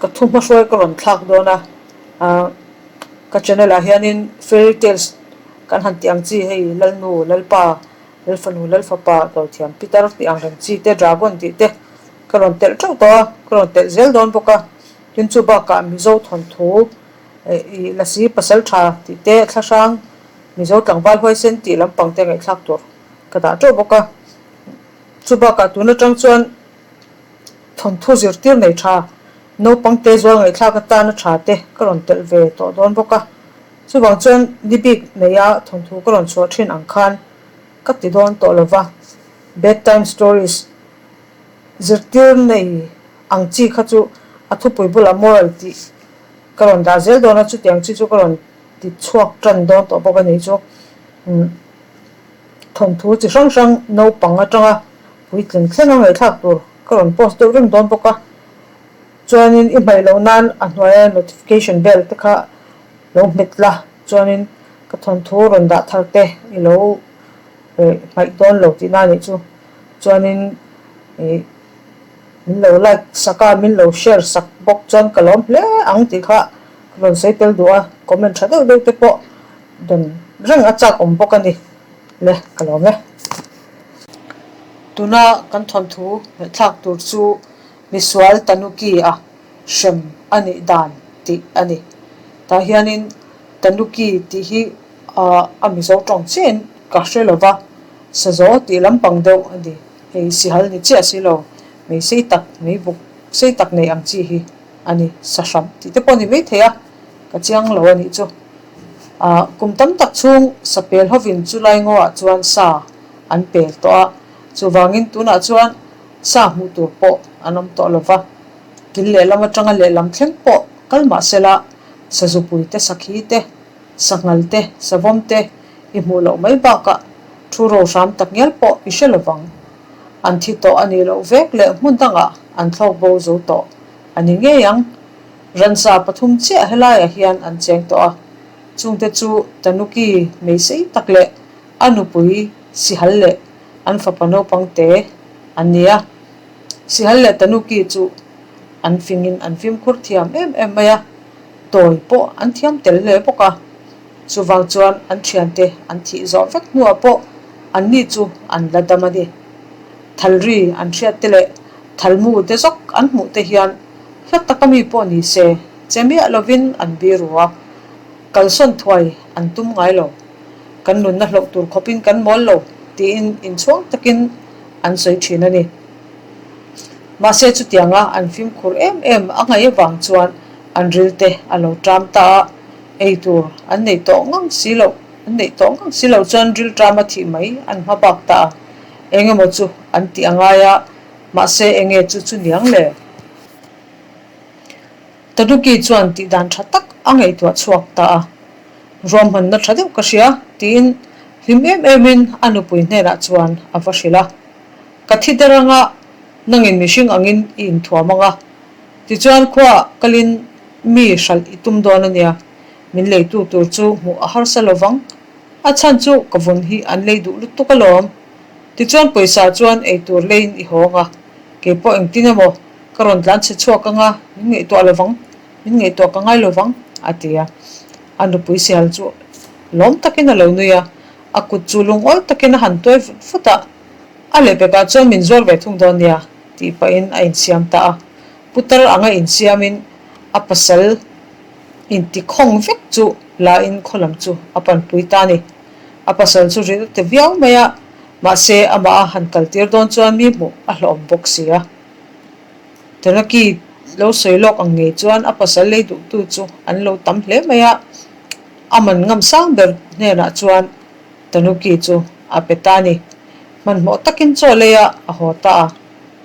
Ka thu hmahruai ka rawn thlak dawn a, ah ka channel ah hianin fairy tales kan han tih ang chi hei Lalnu, Lalpa, Lalfanu, Lalfapa, Dawithiam Pitar tih ang reng chi te, Dragon tih te ka rawn telh teuh tawh a, ka rawn telh zel dawn bawk a. Tin chu bakah Mizo thawnthu ih Lasi Pasal Tha tih te, Thlahrang Mizo Tlangval Huaisen tih lampang te ngaihthlak tur ka dah teuh bawk a. Chu bakah tun atang chuan Thawnthu zirtir nei tha, naupang te zual ngaihthlak atana tha te ka rawn telh ve tawh dawn bawk a. Chuvang chuan ni bik neia thawnthu ka rawn chhuah thin ang khan ka ti dawn tawh lo va. Bedtime stories zirtir nei ang chi kha chu a thupui bulah moral tih ka rawn dah zel dawn a, chutiang chi chu ka rawn ti chhuak tan dawn tawh bawk a ni chu. Thawnthu chi hrang hrang naupang atanga puitling thleng a ngaihthlak tur ka rawn post deuh reng dawn bawk a, chuanin i hmaih loh nan a hnuaia notification bell te kha lo hmet la, chuanin ka thawnthu rawn dah thar te i lo hmaih dawn lo tihna a nih chu, chuanin ih min lo like sak a, min lo share sak bawk chuan ka lawm hle ang tih kha ka rawn sawi tel duh a, comment tha deuh deuh te pawh dawn reng a chak awm bawk a ni le ka lawm e. Tuna kan thawnthu ngaihthlak tur chu misual Tanuki a hrem a nih dan tih a ni. Tah hianin Tanuki tih hi a Mizo tawng chiahin ka hre lo va, sazaw tih lampang deuh a ni. Hei sihal ni chiah si lo, mei sei tak, mei buk sei tak nei ang chi hi a ni. Sahram tih te pawh a ni maithei a, ka chiang lo a nih chu. Kum tam tak chhung sapel hovin chulai ngaw ah chuan sa an pel tawh a, chuvangin tunah chuan sa hmuh tur pawh an awm tawh lo va, kil lehlam atanga lehlam thleng pawh kal mah sela sazupui te, sakhi te, sanghal te, savawm te i hmuh loh mai bakah thu ro hram tak ngial pawh i hre lo vang. An thi tawh a nih loh vek leh hmun dangah an thlawk bo zo tawh a ni ngei ang. Ransa pathum chiah helaiah hian an cheng tawh a, chungte chu Tanuki mei sei tak leh A nupui Sihal leh an fapa naupang te an ni a. Sihal leh Tanuki chu an fingin an fimkhur thiam em em mai a, tawi pawh an thiam tel hle bawk a. Chuvang chuan an thiante an thih zawh vek hnuah pawh anni chu an la dam a ni. Thalri an hriat te leh thalmu te zawk an hmuh te hian hla taka mi pawh ni se che miah lovin an biru a, kalsawn thuai an tum ngai lo. Kan nunna hlauh tur khawpin kan mawl lo tiin inchhuang takin an sawi thin a ni. Mahse chutianga an fimkhur em em a ngaih avang chuan an rilte a lo ṭam ta a, ei tur an neih tawh ngang si loh an neih tawh ngang si loh chuan ril ṭama thih mai an hma bak ta a, eng emaw chu an tih a ngai a, mahse enge chu chu niang le? Tanuki chuan tih dan tha tak a ngaihtuah chhuak ta a, Ruahmanna tha deuh ka hria, tiin hlim em emin a nupui hnenah chuan a va hrilh a. Ka thi der anga, nangin mihring angin i inthuam anga, tichuan khuaah kalin mi hralh i tum dawn a nia, min leitu tur chu hmuh a harsa lo vang, a chhan chu ka vun hi an lei duh lutuk alawm. Tichuan pawisa chuan eitur leiin i hawng a, keipawh engtin emaw ka rawn tlan chhe chhuak anga, min ngaihtuah lo vang, min ngaihtuah ka ngai lo vang, a ti a. A nupui sial chu lawm takin a lo nui a, a kut chu lungawi takin a han tuai vut vut a, A lehpekah chuan min zuar ve thung dawn nia, tih pahin a insiam ta a. Putar anga insiamin a pasal intikhawng vek chu lain khaw lam chu a panpui ta a ni. A pasal chu rilh te viau mai a, mahse amah a han kaltir dawn chuan mi hmuh a hlawhawm bawk si a. Tanaki lo sawi lawk ang ngei chuan a pasal lei duhtu chu an lo tam hle mai a, a man ngam sang ber hnenah chuan Tanuki chu a pe ta a ni. Hmanhmawh takin chaw lei a a haw ta a,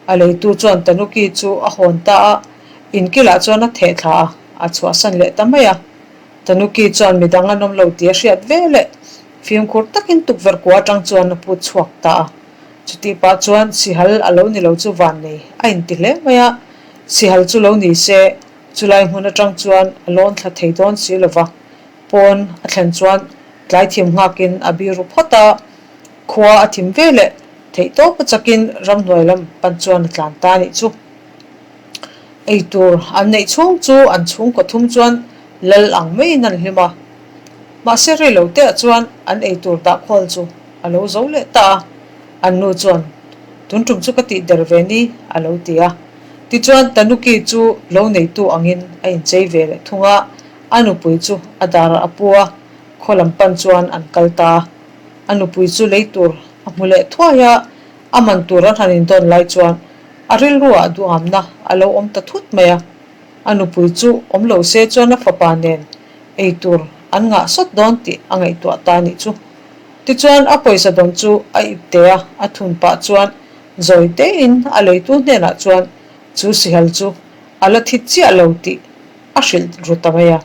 a leitu chuan Tanuki chu a hawn ta a, inkilah chuan a theh thla a, a chhuahsan leh ta mai a. Tanuki chuan midang an awm lo tih a hriat ve leh fimkhur takin tukverh kua atang chuan a put chhuak ta a. Chutih pah chuan sihal a lo ni lo chu van nei a inti hle mai a, sihal chu lo ni se chulai hmun atang chuan a lawn thla thei dawn si lo va, pawn a thlen chuan tlai thim nghakin a biru phawt a, khua a thim ve leh theih tawp a chakin ramhnuai lam pan chuan a tlan ta a nih chu. Eitur an neih chhung chu an chhungkaw thum chuan lal ang maiin an hlim a. Mahse rei lo teah chuan an eitur dah khawl chu a lo zo leh ta a, an nu chuan, Tun tum chu ka tih der ve ni, a lo ti a. Tichuan Tanuki chu lo neitu angin a inchei ve leh thung a, a nupui chu a darah a pu a, khaw lam pan chuan an kal ta a. A nupui chu lei tur a hmu leh thuai a, a man tur an han indawn lai chuan a rilruah duhamna a lo awm ta thut mai a. A nupui chu awm lo se chuan a fapa nen ei tur an ngah sawt dawn tih a ngaihtuah ta nih chu. Tichuan a pawisa dawn chu a ip teh a, a thun pah chuan zawi tein a leitu hnenah chuan chu sihal chu a la thi chiah lo tih a hrilh ru ta mai a.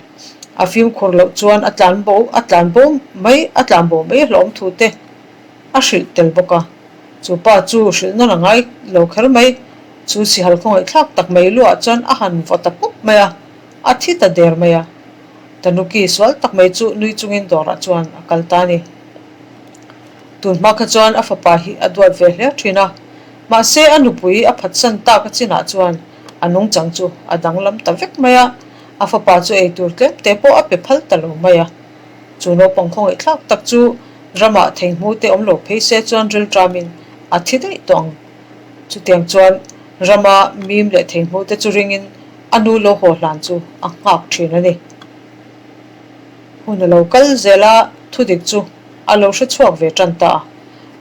A fimkhur loh chuan a tlan bo a tlan bo mai a tlan bo mai hlawm thu te a hrilh tel bawk a. Chu pa chu hrilh nawn a ngai lo kher mai. Chu sihal khawngaihthlak tak mai luah chuan a han vaw ta pup mai a, a thi ta der mai a. Tanuki sual tak mai chu nui chungin dawrah chuan a kal ta a ni. Tun hma kha chuan a fapa hi a duat ve hle thin a, mahse a nupui a phatsan tak a chinah chuan a nungchang chu a danglam ta vek mai a, a fapa chu eitur tlem te pawh a pe phal ta lo mai a. Chu naupang khawngaihthlak tak chu ramah theinghmu te awm lo phei se chuan rilṭamin a thi daih tawh ang. Chutiang chuan rama mim leh theinghmu te chu ringin a nu lo haw hlan chu a nghak thin a ni. Hun a lo kal zel a, thudik chu a lo hre chhuak ve tan ta a.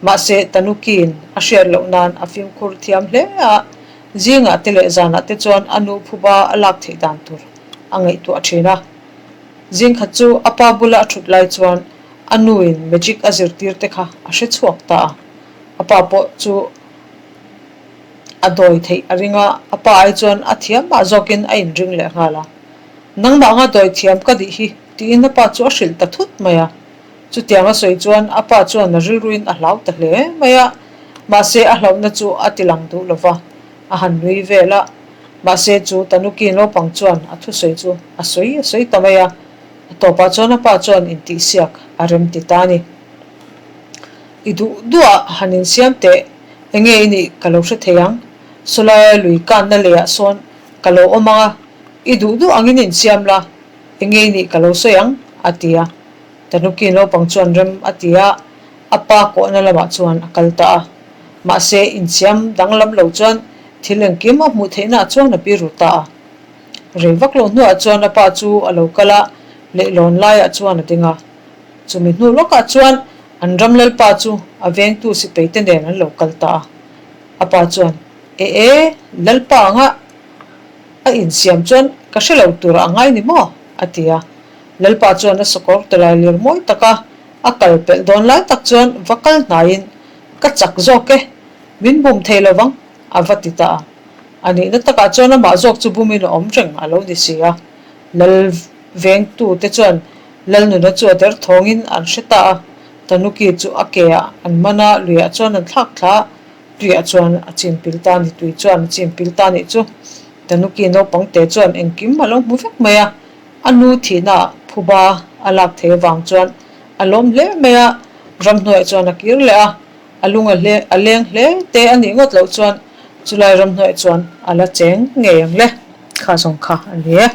Mahse, Tanuki'n a hriat loh nan a fimkhur thiam hle a, zingah te leh zanah te chuan a nu phuba a lak theih dan tur a ngaihtuah thin a. Zingkhat chu a pa bula a thut lai chuan a nuin magic a zirtir te kha a hre chhuak ta a. A pa pawh chu a dawi theih a ring a, a pa ai chuan a thiam mah zawkin a inring leh nghal a. Nangmah anga dawi thiam ka dih hi, tiin a pa chu a hrilh ta thut mai a. Chutiang a sawi chuan a pa chuan a rilruin a hlau ta hle mai a, mahse a hlauhna chu a ti lang duh lo va, a han nui vel a. Mahse chu Tanuki naupang chuan a thusawi chu a sawi a sawi ta mai a, a tawpah chuan a pa chuan intihsiak a rem ti ta a ni. I duh duhah han insiam teh, enge i nih ka lo hre thei ang, sawlaia lui kanna leiah sawn ka lo awm ang a, i duh duh angin insiam la, enge i nih ka lo sawi ang, a ti a. Tanuki naupang chuan rem a ti a, a pa kawhna lamah chuan a kal ta a. Mahse, insiam danglam lo chuan thil engkim a hmuh theihnaah chuan a biru ta a. Rei vak lo hnuah chuan a pa chu a lo kal a, leihlawn laiah chuan a ding a. Chumi hnu lawkah chuan an ram lalpa chu a vengtu sipaite nen an lo kal ta a. A pa chuan, E e, lalpa anga a insiam chuan ka hre lo tur a ngai ni maw? a ti a. Lalpa chuan a sakawr tawlai lir mawi taka a kal pelh dawn lai tak chuan va kal hnaiin, Ka chak zawk e, min bum thei lo vang, a va ti ta a. A nihna takah chuan amah zawk chu bumin a awm reng a lo ni si a. Lal vengtute chuan Lalnuna chu a der thawngin an hre ta a, Tanuki chu a ke ah an man a, luiah chuan an thlak thla a, tuiah chuan a chin pil ta a ni, tui chuan a chin pil ta a nih chu. Tanuki naupang te chuan engkim a lo hmu vek mai a, a nu thihna ah phuba a lak thei avang chuan a lawm hle mai a, ramhnuaiah chuan a kir leh a, a lung a hle a leng hle te a nih ngawt loh chuan chulai ramhnuaiah chuan a la cheng ngei ang le, kha zawng kha a ni e.